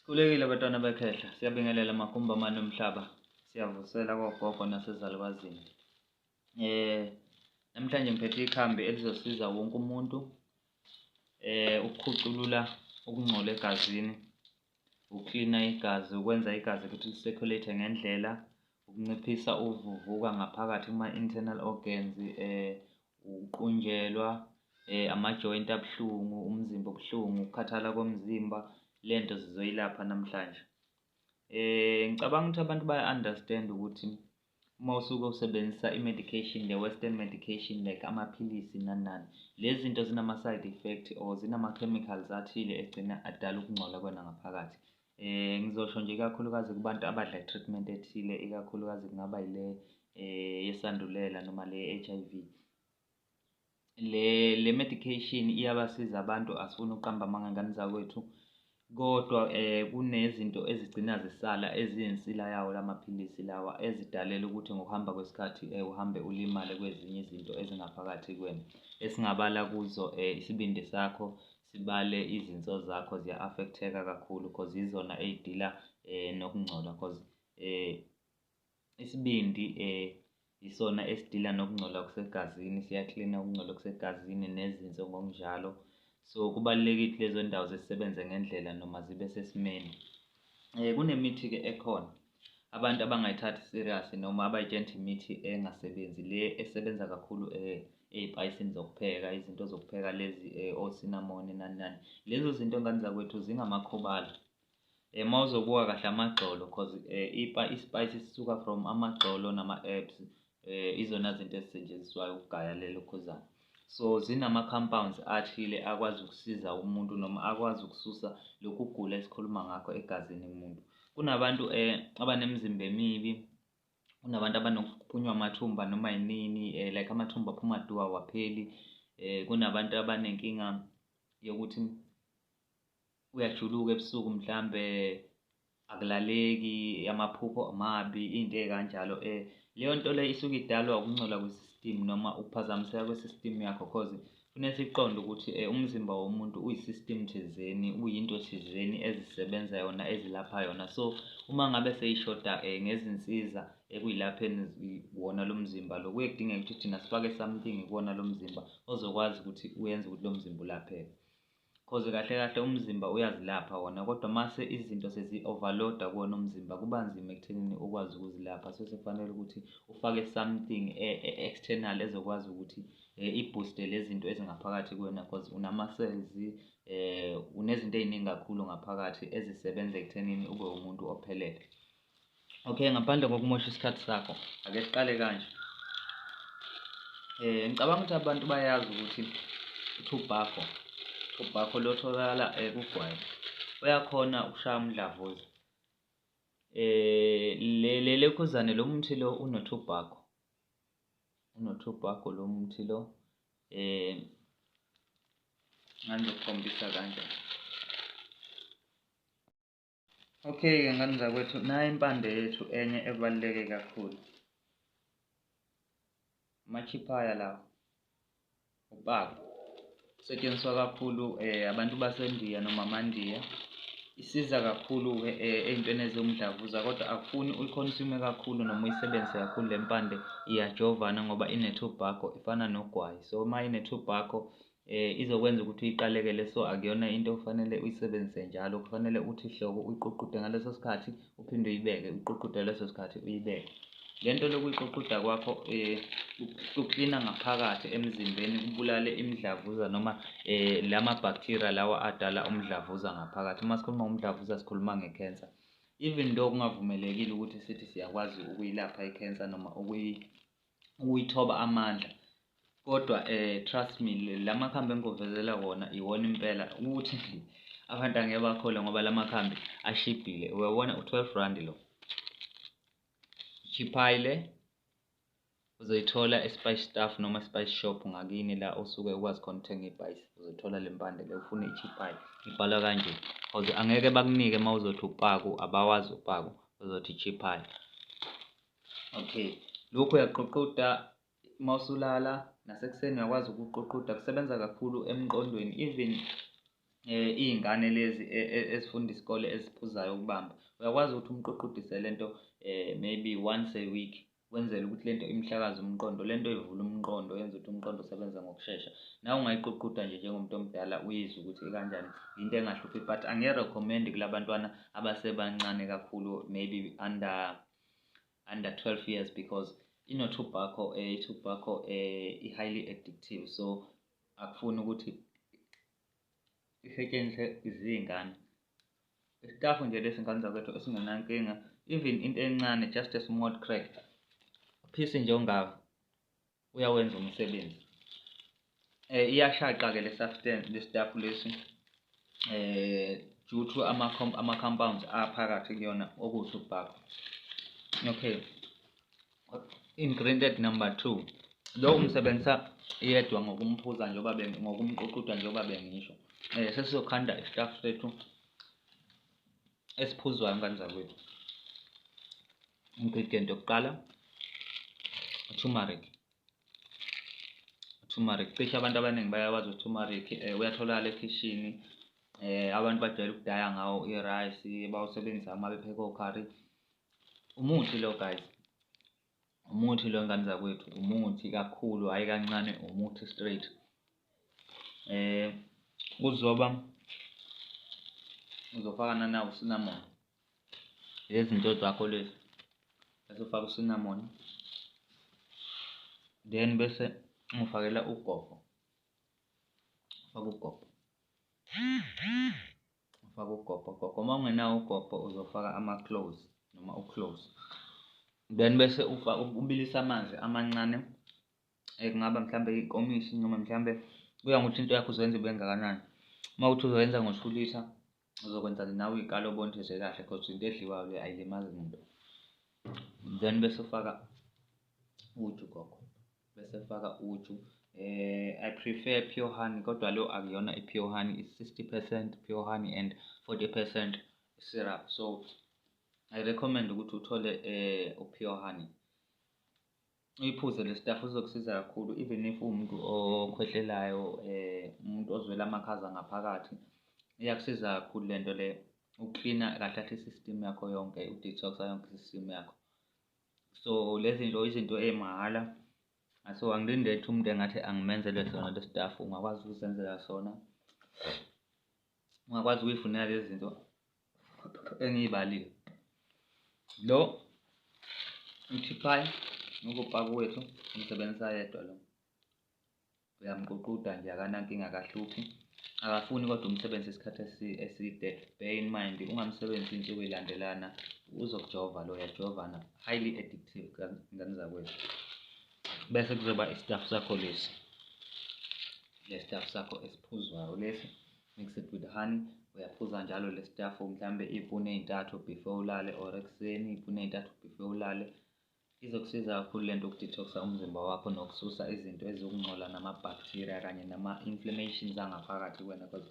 Sikhulekile bantwana bekhehla, siyabingelela magumbi amane omhlaba, siyavusela kogogo nasezalukazini. Namhlanje ngiphethe ikhambi elizosiza wonke umuntu ukukhuculula ukungcola egazini, ukuklina igazi, ukwenza igazi ukuthi li-circulate ngendlela, ukunciphisa ukuvuvuka ngaphakathi kuma-internal organs, ukuqunjelwa, ama-joint abuhlungu, umzimba obuhlungu, ukukhathala komzimba, le nto sizoyilapha namhlanje. Ngicabanga ukuthi abantu baya-understand ukuthi uma usuke usebenzisa i-medication, the western medication like amaphilisi nani nani, lezi zinto zinama-side effect or zinama-chemicals athile egcina adala ukungcola kwena ngaphakathi. Ngizosho nje ikakhulukazi kubantu abadla i-treatment ethile, ikakhulukazi kungaba yile yesandulela noma le ye-HIV. Le medication iyabasiza abantu, asifuni ukuqamba amanga ngane zakwethu, kodwa kunezinto ezigcina zisala eziyinsila yawo lamaphilisi lawa ezidalela ukuthi ngokuhamba kwesikhathi uhambe ulimale kwezinye izinto ezingaphakathi kuwena. Esingabala kuzo isibindi sakho, sibale izinso zakho ziya-affect-eka kakhulu cause yizona ey'dila nokungcola cause isibindi isona esidila nokungcola okusegazini, siyaklina ukungcola okusegazini nezinso ngokunjalo. So kubalulekile ukuthi lezo ndawo zisebenze ngendlela noma zibe sesimeni. Kunemithi-ke ekhona abantu abangayithathi serious noma abay'tshela ukuthi imithi engasebenzi, le esebenza kakhulu ey'payisini zokupheka, izinto zokupheka lezi o-cinnamon nani nani. Lezo zinto ngane zakwethu zingamakhobalo. Uma uzobuka kahle amagxolo cause i-spice sisuka from amagxolo nama-herbs, izona zinto ezisetshenziswayo ukugaya lelo khuzane. So zinama-compounds athile akwazi ukusiza umuntu noma akwazi ukususa lokhu kugula esikhuluma ngakho egazini kumuntu. Kunabantu abanemizimba emibi, kunabantu abanokuphunywa amathumba noma yinini, like amathumba aphuma du awapheli. Kunabantu abanenkinga yokuthi uyajuluka ebusuku mhlambe akulaleki, amaphupho amabi, iy'nto ey'kanjalo. Leyo nto leyo isuke idalwa ukungcola kwe-system noma ukuphazamiseka kwe-system yakho cause kufuneka siqonde ukuthi umzimba womuntu uyi-system thizeni, uyinto thizeni ezisebenza yona, ezilapha yona. So uma ngabe seyishoda ngezinsiza ekuyilapheni wona lo mzimba lo, kuye kudingeke ukuthi thina sifake something kuwona lo mzimba ozokwazi ukuthi uyenze ukuthi lo mzimba ulapheke. Cause kahle kahle umzimba uyazilapha wona, kodwa mase izinto sezi-overload-a kuwona umzimba kuba nzima ekuthenini ukwazi ukuzilapha. So sekufanele ukuthi ufake something external ezokwazi ukuthi i-boost-e lezi zinto ezingaphakathi kuwena cause unama-cells, unezinto ey'ningi kakhulu ngaphakathi ezisebenza ekuthenini ube umuntu ophelele. Okay, ngaphandle kokumosha isikhathi sakho, ake siqale kanje. Ngicabanga ukuthi abantu bayazi ukuthi tobacco, tobacco lo otholakala kugwayi uyakhona ukushaya umdlavuza. Le lekhuzane lo muthi lo uno-tobacco, uno-tobacco lo muthi lo. Ngangizokukhombisa kanjani. Okay-ke ngane zakwethu, nayi impande yethu enye ebaluleke kakhulu. Amachiphaya lawa, upapa. Usetshenziswa kakhulu abantu baseNdiya noma amaNdiya. Isiza kakhulu-ke ey'ntweni eziwumdlavuza kodwa akufuni uyi-consume kakhulu noma uyisebenzise kakhulu le mpande, iyajovana ngoba ine-tobacco ifana nogwayi. So uma ine-tobacco izokwenza ukuthi uyiqalekele, so akuyona into okufanele uyisebenzise njalo, kufanele uthi hloko uyiququde ngaleso sikhathi uphinde uyibeke, uyiququde leso sikhathi uyibeke. Le nto lokuyiququda kwakho kuklina ngaphakathi emzimbeni, kubulale imidlavuza noma lama-bacteria lawa adala umdlavuza ngaphakathi. Uma sikhuluma ngomdlavuza sikhuluma nge-cancer. Even though kungavumelekile ukuthi sithi siyakwazi ukuyilapha i-cancer noma ukuyithoba amandla, kodwa trust me, la makhambi engikuvezela wona iwona impela ukuthi abantu angeke bakholwe ngoba la makhambi ashibhile. Uyabona u-12 rand lo, chiphai le uzoyithola e-Spice Stuff noma e-Spice Shop ngakini la osuke ukwazi khona ukuthenga iy'payisi, uzothola le mpande le ufune ichiphai, ibhalwa kanje cause angeke bakunike uma uzothi upaku, abawazi upaku, uzothi chiphai. Okay, lokhu uyaququda uma usulala nasekuseni uyakwazi ukuququda, kusebenza kakhulu emqondweni even Iy'ngane lezi ezifunda isikole eziphuzayo ukubamba, uyakwazi ukuthi umququdise lento maybe once a week, wenzele ukuthi lento imhlakaze umqondo, lento ivula umqondo, yenza ukuthi umqondo usebenze ngokushesha. Nawe ungayiququda nje njengomuntu omdala uyizwe ukuthi ikanjani, into engahluphi, but angiyi-recommend kulabantwana abasebancane kakhulu, maybe under 12 years, because ino-tobacco, i-tobacco i-highly addictive, so akufuni ukuthi isetshenziswe izingane. Isitafu nje lesi, ngane zakwethu, esingenankinga, even into encane, just a small crack piece nje ongaka uyawenza umsebenzi. Iyashaqa-ke le substance, le stuff lesi, due to ama-compounds aphakathi kuyona okuwu-tobacco. Okay, ingredient number 2, lo umsebenzisa yedwa ngokumphuza njengoba ngokumququda njengoba bengisho. Sesizokhanda i-stuff sethu esiphuzwayo, ngane zakwethu. Ingredient yokuqala, turmeric. Turmeric, cishe abantu abaningi bayawazi u-turmeric, uyatholakala ekhishini. Abantu bajwayele ukudaya ngawo i-rice, bawusebenzisa uma bepheka o-curry. Umuthi lo guys, umuthi lo, ngane zakwethu, umuthi kakhulu, hhayi kancane, umuthi straight. Kuzoba uzofaka nanawo cinnamon, lezi zinto zakho lezi, bese ufaka u-cinnamon, then bese ungifakela ugobho, ufake ugobho, ufake ugobho gogo. Uma ungenawo ugobho uzofaka ama-cloves noma u-cloves, then bese ubilisa amanzi amancane, kungaba mhlambe ikomishi noma mhlambe kuya ngokuthi into yakho uzoyenza ibe ngakanani. Uma kuwukuthi uzoyenza ngo-2 litre, uzokwenza nawe iy'kalo ubone ukuthi kahle, cause into edliwayo le ayilimazi muntu. Then bese ufaka uju gogo, bese ufaka uju. I prefer pure honey, kodwa lo akuyona i-pure honey, it's 60% pure honey and 40% syrup, so I recommend ukuthi uthole u-pure honey. Uyiphuze le stuff, izokusiza kakhulu, even if uwumuntu okhwehlelayo, umuntu ozwela amakhaza ngaphakathi, iyakusiza kakhulu lento le ukuklina kahle kahle i-system yakho yonke, uku-detox-a yonke i-system yakho. So lezi zinto izinto ey'mahhala, so angilindele ukuthi umuntu engathi angimenzele sona le stuff, ungakwazi ukuzenzela sona, ungakwazi ukuyifunela lezi zinto engiy'balile. Lo uThiphaya ukupaka wethu umsebenzisa yedwa lo, uyamququda nje, akanankinga, akahluphi, akafuni kodwa umsebenzi isikhathi eside. Bear in mind, ungamsebenzisi iy'nsuku ey'landelana, uzokujova lo, uyajovana, highly addictive, ngane zakwethu. Bese kuzoba i-stuff sakho lesi, le stuff sakho esiphuzwayo lesi, mix it with honey, uyaphuza njalo le stuff, mhlambe iy'puni ey'ntathu before ulale or ekuseni iy'puni ey'ntathu before ulale. Izokusiza kakhulu lento uku-detox-a umzimba wakho nokususa izinto ezokungcola nama-bacteria kanye nama-inflammations angaphakathi kuwena, cause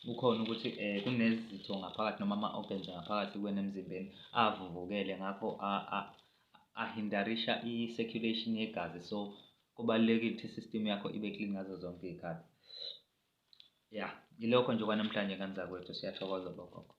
kukhona ukuthi kunezitho ngaphakathi noma ama-organs ngaphakathi kuwena emzimbeni avuvukele, ngakho ahindarisha i-circulation yegazi, so kubalulekile ukuthi i-system yakho ibe clean ngazo zonke iy'khathi. Ya, yilokho nje kwanamhlanje, ngane zakwethu, siyathokoza bogogo.